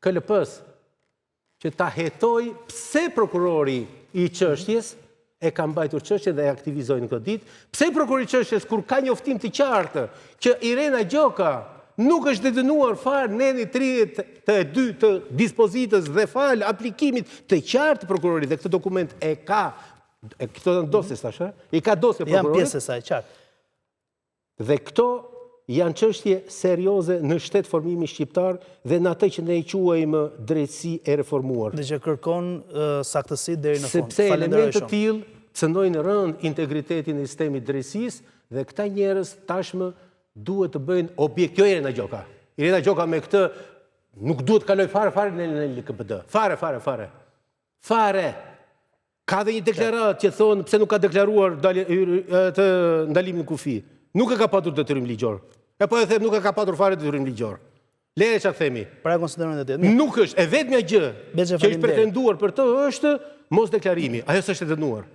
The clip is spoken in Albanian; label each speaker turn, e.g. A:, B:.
A: KLP-së që ta hetojë pse prokurori i çështjes e ka mbajtur çështjen dhe e aktivizoi në këto ditë, pse prokurori i çështjes kur ka njoftim të qartë që Irena Gjoka nuk është e dënuar falë nenit 32 të dispozitës dhe falë aplikimit të qartë të prokurorit dhe këtë dokument e ka e këto janë dosje tash, i ka dosje
B: prokurorit. Janë pjesë e saj, qartë.
A: Dhe këto janë çështje serioze në shtetformimin shqiptar dhe në atë që ne e quajmë drejtësi e
B: reformuar. Dhe që kërkon saktësi deri në
A: fund. Sepse elementë të tillë cënojnë rëndë integritetin e sistemit të drejtësisë dhe këta njerëz tashmë duhet të bëjnë objekt, jo Irena Gjoka. Irena Gjoka me këtë nuk duhet të kalojë fare fare në LKPD. Fare fare fare. Fare. Ka dhe një deklaratë që thonë pse nuk ka deklaruar të ndalimin në kufi. Nuk e ka patur detyrim ligjor. E po e them nuk e ka patur fare detyrim ligjor. Lere ça themi.
B: Pra e konsiderojnë të
A: tillë. Nuk është, e vetmja gjë që është pretenduar për të është mosdeklarimi. Ajo s'është e dënuar.